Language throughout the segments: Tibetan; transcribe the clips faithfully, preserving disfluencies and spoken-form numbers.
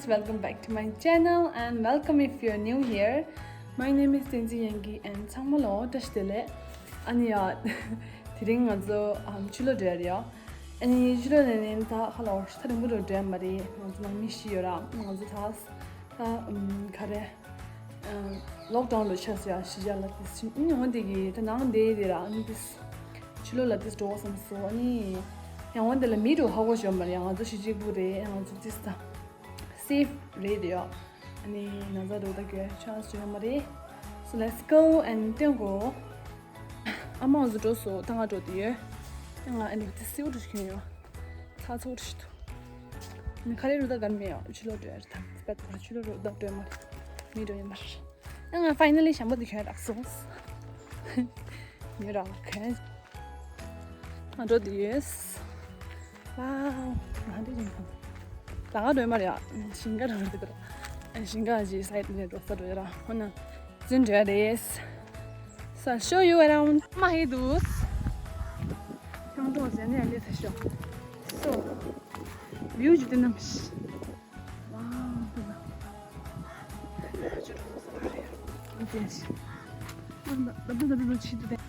Welcome back to my channel and welcome if you're new here. My name is Tenzin Yangi and ཚང་མ་ལ་བཀྲ་ཤིས་བདེ་ལེགས། ཨ་ནི་ཡ། དེ་རིང་ང་ཚོ་ཨམ་ཕྱི་ལོགས་འགྲོ་ཡ་རེད་ཡ། ཨ་ནི་ཕྱི་ལོགས་ནས་ནི་ད་ཧ་ལ་བོར་ཐག་རིང་པོ་འགྲོ་འགྲོ་ཡ་མ་རེད། ང་ཚོ་ནང་མི་བཞི་ཡོད་ར། ང་ཚོ་ད་ད་ཨམ་ག་རེ། ལོག་ཌའོན་ལ་ཆགས་སོང་ཡ། གཞིས་ཆགས་ལ་དེ་ཨ་ནི་འོན་དེ་གི་ད་ནང་བསྡད་དེ་ར། ཨ་ནི་དེ་ཕྱི་ལོགས་ལ་དེ་འགྲོ་བསམ་སོང་། ཨ་ནི་ཡང་འོན་དེ་ལ་མི་འགྲོ་ཧ་གོ་ཞོར་མ་རེད་ཡ། ང་ཚོ་གཞིས་གཅིག་པུ་རེད། ང་ཚོ་དེ་ད་སེབ་རེད་དེ་ཡ། ཨ་ནི་ན་ཚ་འགྲོ་ད་གི་ཆགས་སོང་ཡ་མ་རེད། So let's go and སྟོན་གོ། ཨ་མ་ང་ཚོ་འགྲོ་སོང་། ད་ང་འགྲོ་དེ་ཡོད། ང་ཨ་ནི་དེ་སེའུ་འགྲོ་ཤེས་ཡོད། ཚ་ཚ་འགྲོ་ཤེས་འདུག་ནི་ཁ་ལས་རུ་ད་གར་མེད་ཡ། ཕྱི་ལོགས་འགྲོ་ཡ་རེད། ད་པད་ཁོ་ཕྱི་ལོགས་རུ་ད་འགྲོ་ཡ་མ་རེད། མི་འགྲོ་ཡ་མ་རེད། ང་finally ཞྭ་མོ་དེ་གྱོན་རག་སོང་། ཉོས་རག་གྱོན། ང་འགྲོ་དུ་ཡོད། Wow ང་འདི་ཡིན་གང་། ད་ག་འགྲོ་མ་རེད་ཡ། ཞིང་ཁ་རང་འདུག་ག་ཞིང་ཁ་ཞིག་སའིཌ་ནས་འགྲོ་ས་འགྲོ་ཡ་ར། ཧོ་ན་རྫུན་འགྲོ་ཡ་རེད། So I'll show you around. མ་ཧེ་འདུག་ཁྱང་ཏོག་ཟེར་ནས་ཡ་ལས་ས་ཤོག So view ཇི་ལྟར་ནམ། Wow འདི་ན་ཅོ་ཏོ་ས་རེད། འདི་ཞིག་ཨ་ན་ད་ད་ད་ད་ཆི་འདུག་དེ།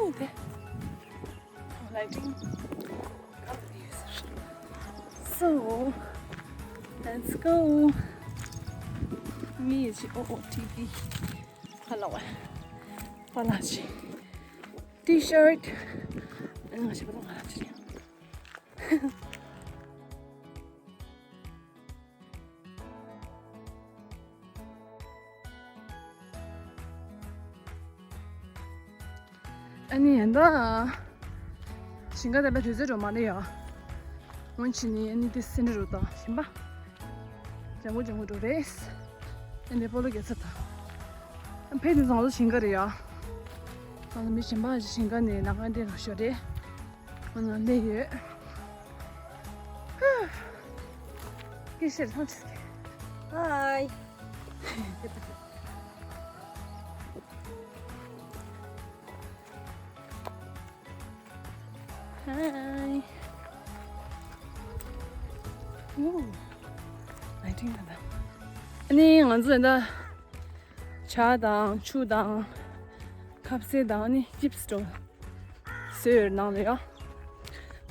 འོ་དེ། Lighting. So let's go. མི་ཡི་ཆི་ཨོ་ཨོ་ཊི་ཊི། ཧ་ལ་བ། ཧ་ལ་ཆི། T-shirt. ང་ཞིག་པ་ང་ལ་ཆི་རེད། ཨ་ནི་ཡན་ད། ཞིང་ཁ་དེ་པའི་དུས་ཚོད་འགྲོ་མ་ནི་ཡ། སྔོན་ཕྱི་ནི་ཨ་ནི་དེ་སེ་འདྲ་རུ་དང་ཞིང་པ། ལྗང་གུ་ལྗང་གུ་འགྲོ་རེད། ཨ་ནི་སྤོ་ལོ་རྒྱག་ས་དང་། ཕེ་དེ་ཚང་ལོ་ཞིང་ཁ་རེད་ཡ། ང་ཚོ་མི་ཞིང་པ་ཞིང་ཁ་ནས་ནང་ང་འདྲེན་རོགས་ཞོར་རེད། ང་ནང་འདྲེན་ཡོད། ཀི་ཤེར་ཐང་ཆུ་ཀེ། Hi. Hi. Ooh. Lighting ད་ད། ཨ་ནི་ང་ཚོ་ད་ཇ་དང་ཆུ་དང་ཁ་ཟས་དང་ཨ་ནི་ཅིབ་སི་འགྲོ། བཟོས་ཡོད་ནང་ལ་ཡ།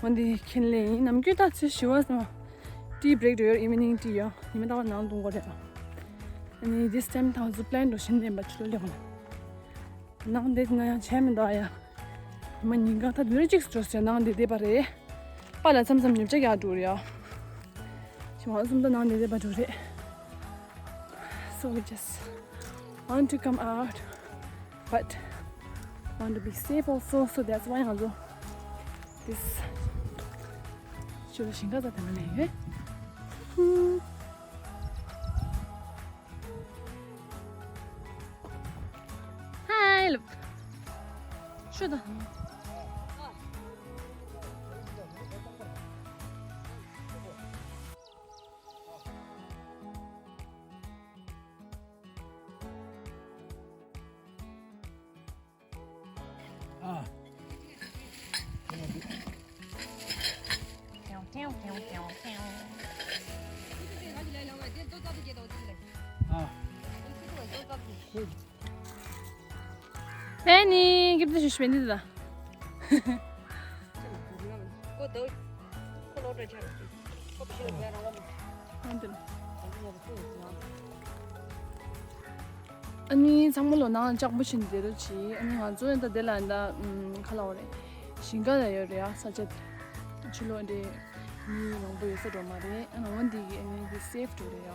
འོན་ཏེ་ཁྱེད་ལས་ཡིན་ནམ་རྒྱུན་ད་ཚོད་ཞི་བ་སོང་། ཏི་བྷི་རེག་འགྲོ་ཡོད། ཨི་ཝི་ནིང་ཏི་ཡ། ཉི་མ་རྟག་པར་ནང་འཐུང་དགོས་རེད། ཨ་ནི་this time ད་ང་ཚོ་པི་ལེན་འགྲོ་བཞིན་ལེན་པ་ཆུ་ལོ་ལེགས་མ། ནང་བསྡད་ན་ཡང་བྱས་མི་འདུག་ཡ། ཉི་མ་ཉིན་གང་ད་དུས་རེ་གཅིག་འགྲོ་ཟེར་ནང་བསྡད་བསྡད་པ་རེད། པཱ་ལགས་མཚམས་མཚམས་ཉོ་ཆ་རྒྱག་འགྲོ་རེད་ཡ། ཞི་མ་གསུམ་ད་ནང་བསྡད་བསྡད་པ་འགྲོ་རེད། So we just want to come out, but want to be safe also, so that's why ང་ཚོ་this ཞོ་ཞིང་ཁ་ད་དེ་ན་ལེན་ཡོད། Hi, look. ཤོད་དང་། ཨ། ཨ་ནི་སྐྱིད་པོ་ཞིག་སྤེན་འདི་ད། ཨ་ནི་ཚང་མ་ལོ་ནང་ལྕགས་པོ་ཕྱིན་བསྡད་རོགས་གྱིས། ཨ་ནི་ང་ཚོ་ཡང་ད་དེ་ལ་ཡང་ད་ཁ་ལ་འོ་རེད། ཞིང་ཁ་ལ་ཡོད་རེད་ཡ། ས་ཆ་ཕྱི་ལོགས་འདི་མི་མང་པོ་ཡོད་ས་འགྲོ་མ་རེད། ཨ་ནི་འོ་འདི་གི་ཨ་ནི་འདི་སེབ་འགྲོ་རེད་ཡ།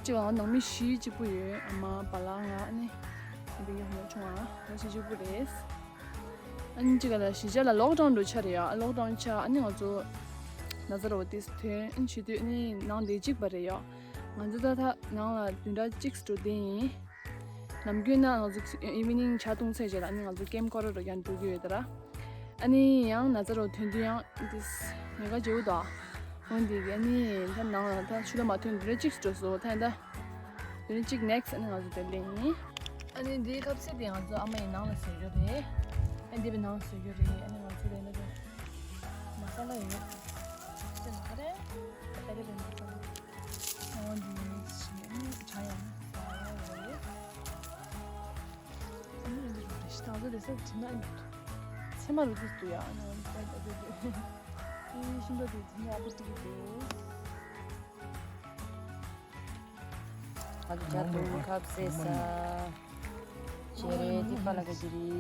གཅིག་ལ་ནང་མི་བཞི་གཅིག་པུ་ཡོད། ཨ་མ་པཱ་ལགས་ང་ཨ་ནི་ཨ་བི་ཡ་ཧོ་ཆུང་ང་ང་བཞི་གཅིག་པུ་རེད། ཨ་ནི་གཅིག་ལ་གཞིས་ཆགས་ལ་ལོག་ཌའོན་འགྲོ་ཆ་རེད་ཡ། ལོག་ཌའོན་ཆ་ཨ་ནི་ང་ཚོ་ན་ཚ་རོ་ཏིས་ཐོན་ཨ་ནི་བྱེད་དུས་ཨ་ནི་ནང་བསྡད་གཅིག་པ་རེད་ཡ། ང་ཚོ་ད་ད་ནང་ལ་བདུན་ཕྲག་གཅིག་འགྲོ་བསྡད་ཡིན། ནམ་རྒྱུན་ན་ང་ཚོ་ཨི་ཝི་ནིང་ཇ་འཐུང་ཚར་རྗེས་ལ་ཨ་ནི་ང་ཚོ་ཀེམ་ཀོ་ར་རུ་ཡང་འགྲོ་གི་ཡོད་ད་ར། ཨ་ནི་ཡང་ན་ཚ་རོ་ཐོན་དུས་ཡང་ཏིས་ཉེན་ཁ་ཆེ་བོ་དང་། འོན་ཏེ་ཨ་ནི་ད་ནང་ལ་ད་ཆུ་ལ་མ་ཐོན་དུས་རེ་གཅིག་འགྲོ་སོང་། ད་ད་དེ་ནས་གཅིག་ནེག་སི་ཊི་ཨ་ནི་ང་ཚོ་དེ་ལེན་ཡིན། ཨ་ནི་འདིའི་ཁ་ཟས་དེ་ང་ཚོ་ཨ་མ་ཡི་ནང་ལ་བཟོས་རྒྱུ་རེད། ཨ་འདི་བའི་ནང་ལ་བཟོས་རྒྱུ་རེད། ཨ་ནི་ང་ཚོ་དེ་ནས་དེ་མ་ས་ལ་ཡོད། དེ་ལ་ཨ་རེ་ དེ་ས་དྲི་མ་ཚེ་མ་རུ་དུས་དུ་ཡང་ཨ་ནི་ཨེ་ཤིང་ཏོག་དེ་དེ་ནས་ཨ་པོ་ཏི་གི་དེ། ཨ་ཅག་ཏུ་ཁབ་སེ་ས་ཅེ་རེ་ཏི་ཕ་ལ་ག་ཅི་རི།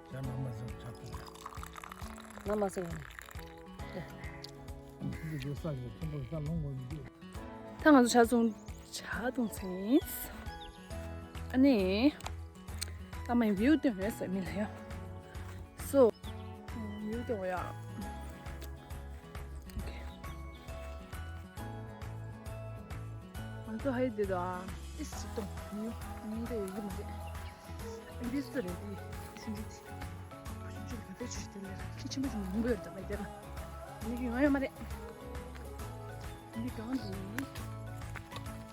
ཅག་མ་མ་སོང་ཅག་ཏུ། མ་མ་སོང་། འདི་ས་གི་ཐུམ་པ་ས་ལོང་གོ་མི་འདུག་ད་ང་ཚོ་ཇ་འཐུང་ཇ་འཐུང་ཚར་ཡིན། ཨ་ནི། ད་མ་ཡིན་བིའུ་སྟོན་ཡོད་ཟེར་མི་ལ་ཡ། སོ། བིའུ་སྟོན་ཡ། ཨོ་ཁེ། ང་ཚོ་ཧའི་དེ་དང་ཨིས་ཅི་གཏོང་མི་ཡོང་མི་འདྲ་ཡོད་ཀྱི་མ་རེད། འདི་སུ་རེད་དེ། ཤིང་འདི། ཁྱོད་ཚོས་ག་ཚོད་ཆུ་དེ་ལས་ཁྱི་ཆེན་པོ་ཆེན་པོ་མང་པོ་ཡོད་རེད་ད་མ་དེ་ལ། འདི་གི་ཡོང་ཡོད་མ་རེད། འདི་གང་འདི།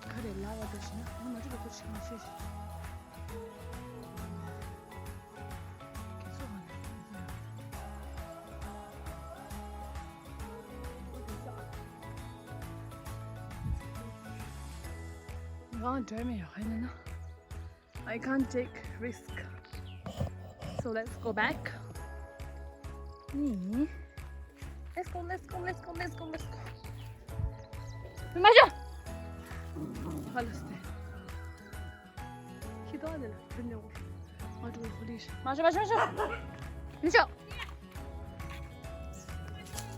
ག་རེ་ལ་བ་དུ་ཞིག་ན་ང་མ་ཅི་ག་ཚོད་ཆེ་མ་ཤེས་ཤིག I can't take risk. So let's go back. Let's go, let's go, let's go, let's go, let's go. Imagine. ཁྱི་དོག་ནི་ལ་ཕུ་ནེ་འོ། མ་འགྲོ་ཧོ་ལི་ཤ། མ་ཤོ་མ་ཤོ་མ་ཤོ། མི་ཤོ།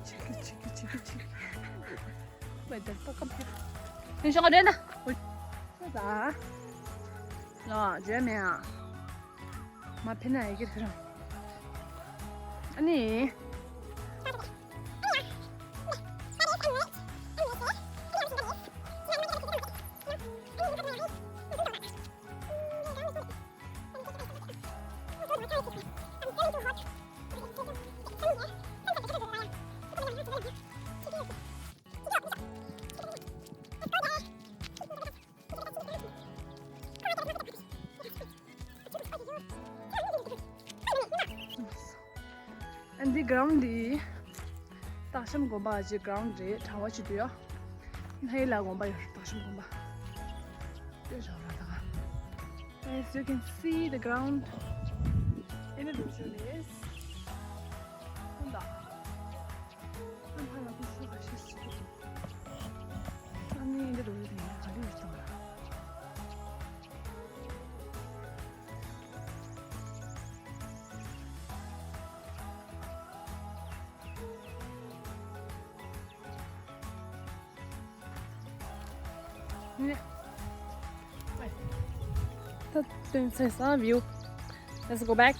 ཆི་ཀི་ཆི་ཀི་ཆི་ཀི་ཆི་ཀི། མེ་དེ་ཏོ་ཀམ་ཕི། མི་ཤོ་ང་འདྲེན་ད། ཤོ་ད། ལོ་འཇོན་མེ་ཨ། མ་ཕི་ན་ཡི་གེ་ཕི་རང་། ཨ་ནི། ཨ་འདི་གྷ་རའུན་འདི་སྟག་ཤམ་དགོན་པ་ཅིག་གྷ་རའུན་རེད། གྲྭ་བ་ཅིག་འདུག་ཡ། ཧེ་ལ་དགོན་པ་ཡོད་སྟག་ཤམ་དགོན་པ། ལྟོས་བྱ་བ་ད་ག As you can see the ground in the visual is ཁོང་ད། ཨ་ཕ་ལ་ཁུ་ཤུ་ག་ཤི་སི། ཨ་ནི་འདི་རུ་རེད་ཡ་ག་རེ་ཡོད་ཏོ་ར། ད་སྟོན་ཚེ་ས་བིའུ། Let's go back.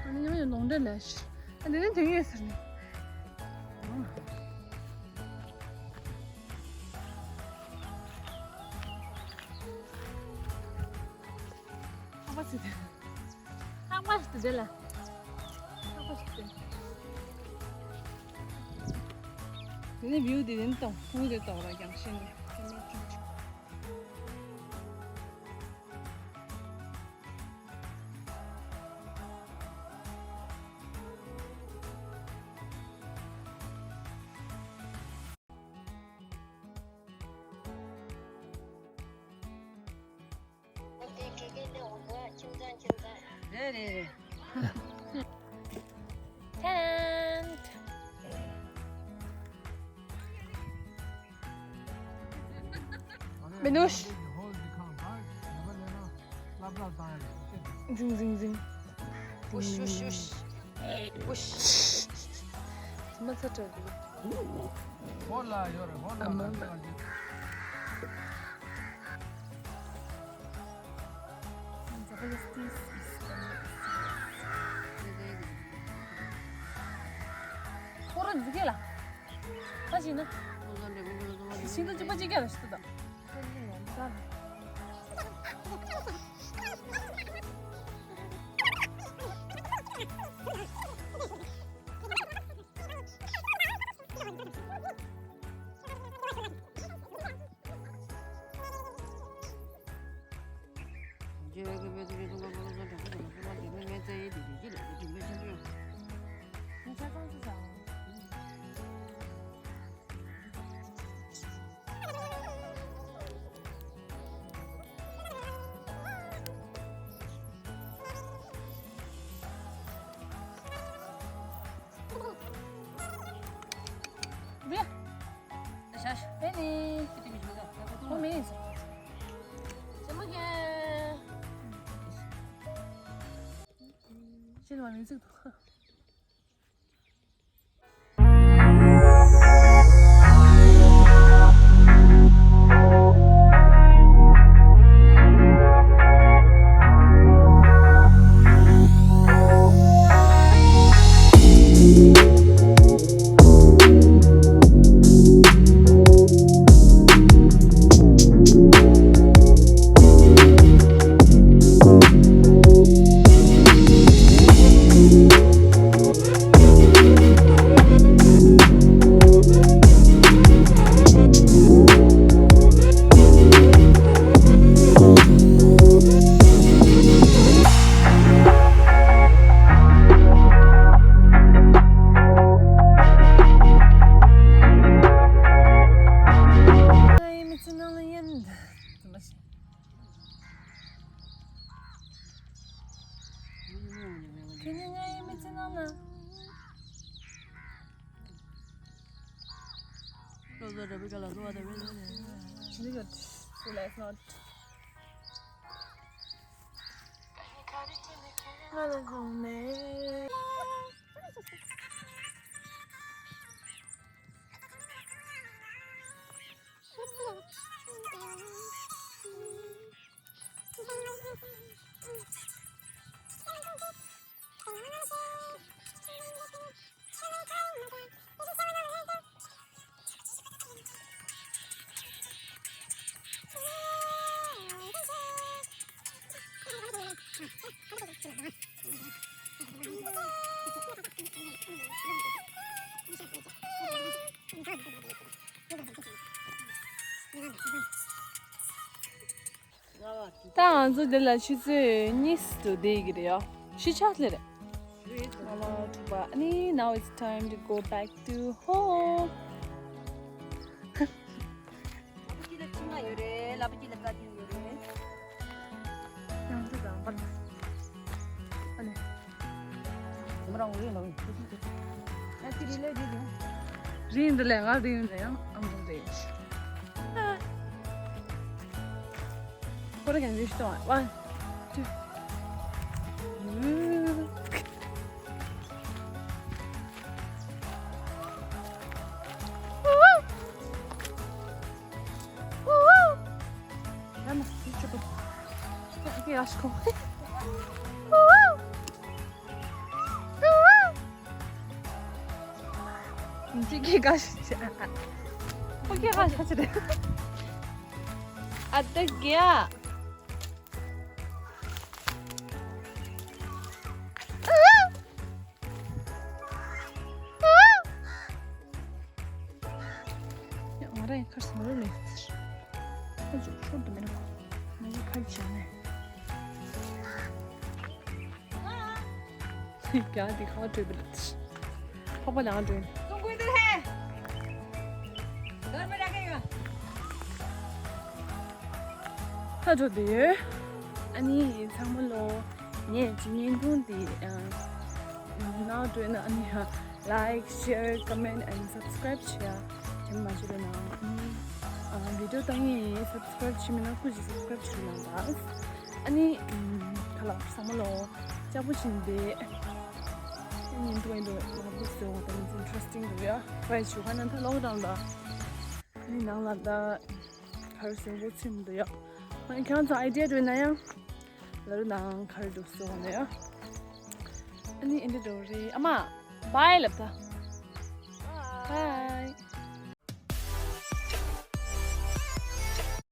ཨ་ནི་ཡང་ཡང་ནོར་འདྲ་ལས་ཤི། ཨ་འདི་ནི་དེ་ངས་ཟེར་ནི། ཨ་པ་ཚེ་དེ། ཨ་པ་ཚེ་དེ་ལ། ཨ་པ་ཚེ་དེ། དེ་ནི་བིའུ་དེ་ནི་དང་ཕུ་དེ་དང་ར་ཀྱང་ཤེས་ནི། རེད་རེད་རེད། ཐན། མི་ནུས། ཟིང་ཟིང་ཟིང་། ཨུ་ཤུ་ཤུ་ཤུ། ཨུ་ཤུ། མ་ཚ་དྲག་གི། ཧོ་ལ་ཡོད་རེད་ཧོ་ལ་ཨ་མ་ལ་ཡོད་རེད། ཁོ་རང་འཛི་གེ་ལ། ད་ཅི་ན། ཤིང་ཏོག་གཅིག་པ་གཅིག་རྒྱག་ལ་ཤི་ཏོ་ད། ཅི་ལ་མི་ཚིག་ཏུ། Can you name it in Anna? Those are the big ones, what are they? She did it. So let's not. Anna, come here. ད་ང་ཚོ་འདི་ལ་ཆུ་ཚོད་གཉིས་སུ་བསྡད་ཀྱི་རེད་ཡ། ཕྱི་ཆར་ལེ་རེད། ང་ལ་ཐུག་པ། ཨ་ནི་now it's time to go back to home. ལབ་ཀྱི་ལ་ཁྱིམ་ལ་ཡོད་རེད། ལབ་ཀྱི་ལ་བཀའ་དྲིན་ཡོད་རེད། ཡང་དུ་དང་པ་ལ། ཨ་ནི། མ་རང་ངོ་ཡོད་ལ་ཡོད། ཡ་ཁྱི་རི་ལེ་རི་རི། རི་འདི་ལས་ང་རི་འདི་ཡང་ཨམ་རི་རེད། ཁོ་ར་གན་རི་ཤི་ཏོང་ཝན་ཊུ། ཡ་མ་ཁྱི་ཆུ་པོ། ཁྱི་ཡ་ཤི་ཁོ། ཁྱི་ག་ཤི་ཆེ། ཁོ་ག་ཤི་ཆེ་རེད། ཨ་ད་ག་ཡ། ང་རང་ཡང་ཁར་སོང་རོགས་ལས་ཚར། ཁོ་ཚོ་ཤོར་དུ་མེད་ན། ང་ཚོ་ཁར་བྱས་ནས། རྒྱ་འདི་ཁ་བྲོས་པ་རེད། ཕག་པ་ལའང་བྲོས། ཏུང་ཀུའི་ཏུ་ཧེ། ད་འགྲོ་བསྡད་ཡོད། ཨ་ནི་ཚང་མ་ལོ། ངས་ཀྱི་བརྙན་ཐུང་འདི་ཨ་ནང་འགྲོ་ན། ཨ་ནི་like, share, comment and subscribe བྱེད་ཡ་དེ་མ་བྱེད་པ་ན། ཨ་ནི་ཨ་video བཏང་ཡིན། Subscribe བྱེད་མེད་ན་སྐུ་མཁྱེན་subscribe བྱེད་གནང་དང་། ཨ་ནི་ཨམ་ད་ལ་ཚང་མ་ལོ་ལྕགས་པོ་བྱིན་ཏེ། ཨ་ནི་འདུག་ཨེ་འདུག་ལག་པ་བཟོ་བ་དང་interesting འདུག་ཡ། try བྱེད་ག་ན་ད་ལོག་དང་ལ། ཨ་ནི་ནང་ལ་ད་ག་རེ་བཟོ་དགོས་ཚིམ་འདུག་ཡ། ཨ་ནི་ཁྱེད་རང་ཚོ་idea འདྲ་ཡོད་ན་ཡང་། ལ་རུ་ནང་ག་རེ་འདུག་བཟོ་བ་ན་ཡ། ཨ་ནི་ཨེ་འདྲ་འདྲ་བོ་རེད། ཨ་མ། bye ལབ་ད། bye.